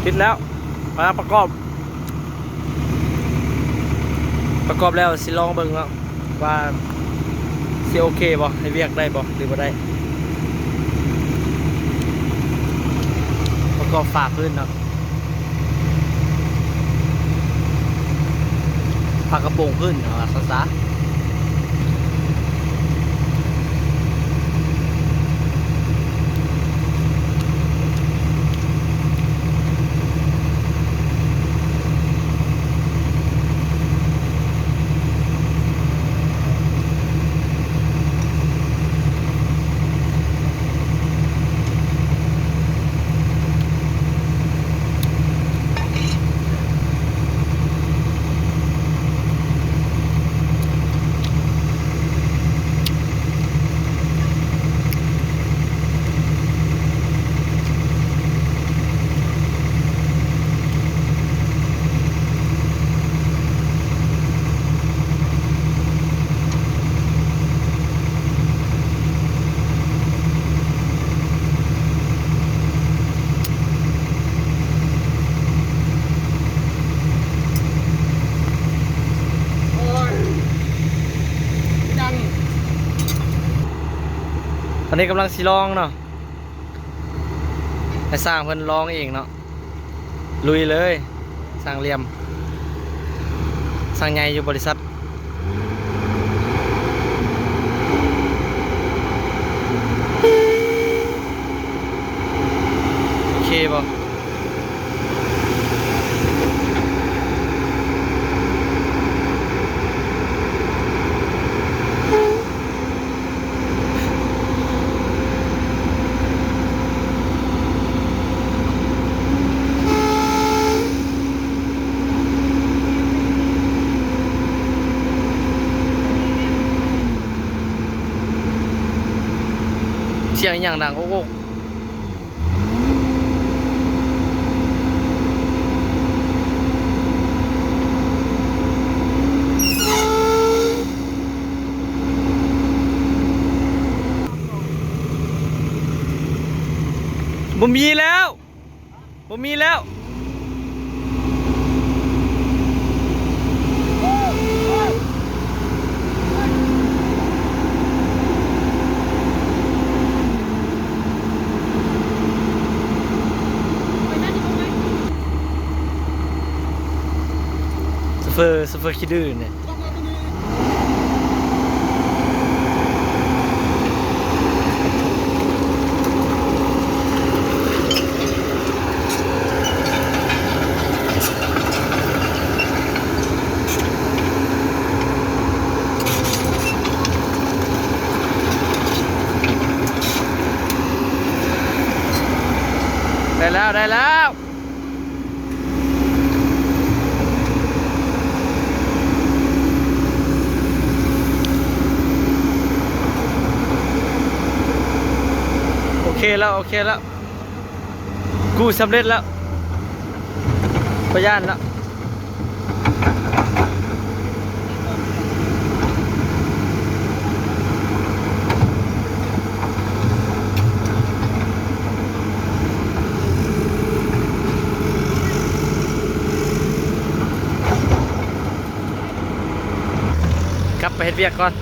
ຕິດແລ້ວ ມາປະກອບ ປະກອບແລ້ວຊິລອງເບິ່ງເນາະ ວ່າຊິໂອເຄບໍ່ ເຮັດວຽກໄດ້ບໍ່ ຫຼືບໍ່ໄດ້. ປະກອບຝາພື້ນເນາະ ຝາກະໂປງພື້ນ ເອົາວ່າຊະ. ໂອ້ຍ ຍັງ ຕອນນີ້ກຳລັງຊິລອງເນາະ ໃຫ້ຊ່າງເພິ່ນລອງເອງເນາະ ລຸຍເລີຍ ຊ່າງຫຼຽມ ຊ່າງໃຫຍ່ຢູ່ບໍລິສັດ. ໂອເຄບໍ່? ສຽງອີ່ຫຍັງດັງໂອກໂອກ? ບໍ່ມີແລ້ວ ບໍ່ມີແລ້ວ. ໂຊເຟີ ໂຊເຟີຂີ້ດື້ນີ້. ໄດ້ແລ້ວ ໄດ້ແລ້ວ. ໂອເຄແລ້ວ ໂອເຄແລ້ວ ກູ້ສຳເລັດແລ້ວ ບໍ່ຢ້ານແລ້ວ. ກັບໄປເຮັດວຽກກ່ອນ.